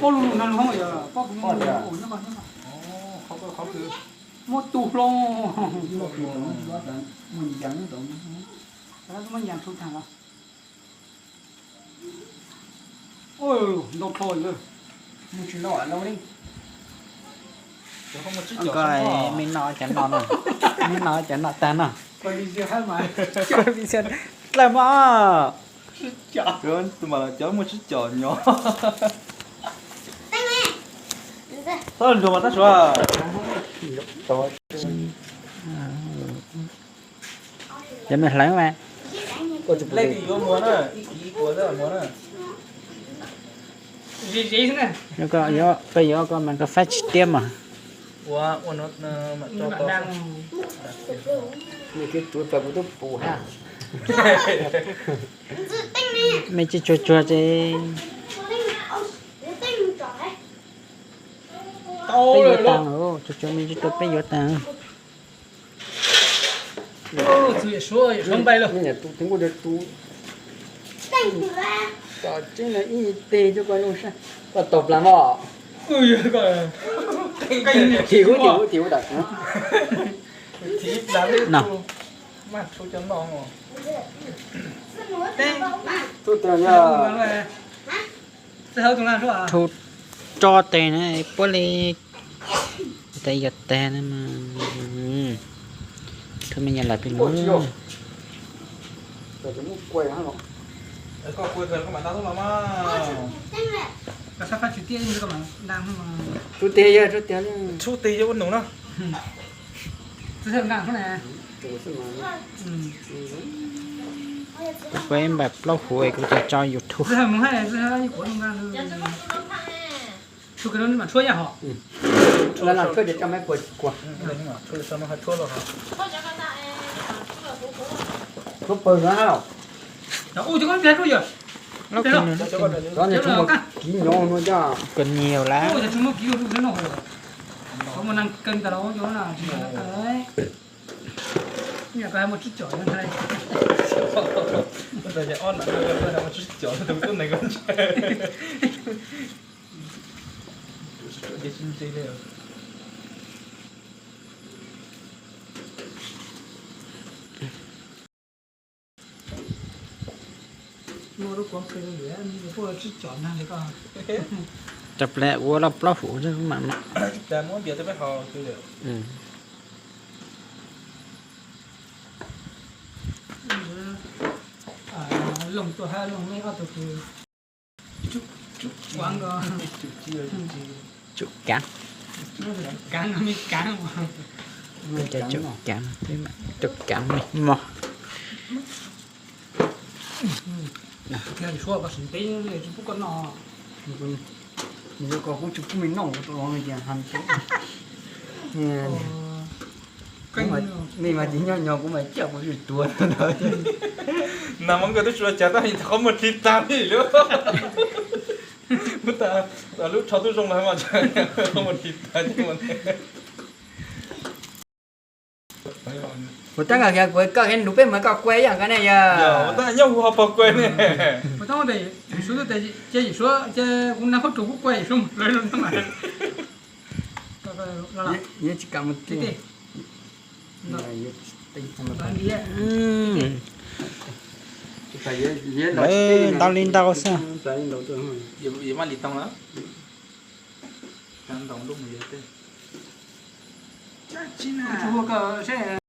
Pob lug lug no lug hoob yog pob kws muaj nyob ko nyob ko. Muab tu hlo. Muaj yas tshua tag los. Ntau dlho. Ko me no cov no no, me no cov no tag no. Dlawg mog. Tus mas los cov muaj tsib com nyo. Txhob nrug mas tab suav. Cov me hlawv mas. Leej twg yuav muag na, ib kiv ib puas xwb muag na. Koj yuav, koj yuav koj mas koj faib tsis tiab mas. Mej tsis tsuag tsuag ces. Peb yuav tas, tsuag tsuag mej tsis tsuag peb yuav tas. Tseeb no ib teg coj koj lub sab, koj tau plas mog. Tim ub tim ub tim ub tam. Tub teg yog. Thu tso teg na, puab li. Teg yog teg na. Thu me nyuam lawm pem no. Thu teg yog, thu teg. Kuv ib npaim plaub huv es kuv cov tso YouTube. Tshuab pawg no. Cov nyiam lawm. Rau plaub ua loj plaub huv mam no. Looj tuaj hab looj meb ob tug kws. Tsum kaav. Cov tsum kaav, tsum kaav mej mog. Kuv tsis pub mej noj, kuv tus los tias ha. Mej mas tsis nyob nyo kuv mas caj kuv tsis tuav. Nas mas nkawd twb tsis ua cas tab sis qhov muag dlig tag li lawm. Muab tas, lub tsho twb zoo lawm mas qhov muag dlig tag. Kuv tab kav kiag kuv koj kiag nrug peb mus koj kua ib yam nkaus ne yog. Tab nyob hu ho pog kua ne. Kuv tab tes Yawm Suav, cia Yawm Suav, cia kuv nag khaub rug kuj kua Yawm Suav mus lawv zoo mas. Tsis kam mus ti. Ntau li ntau xwb.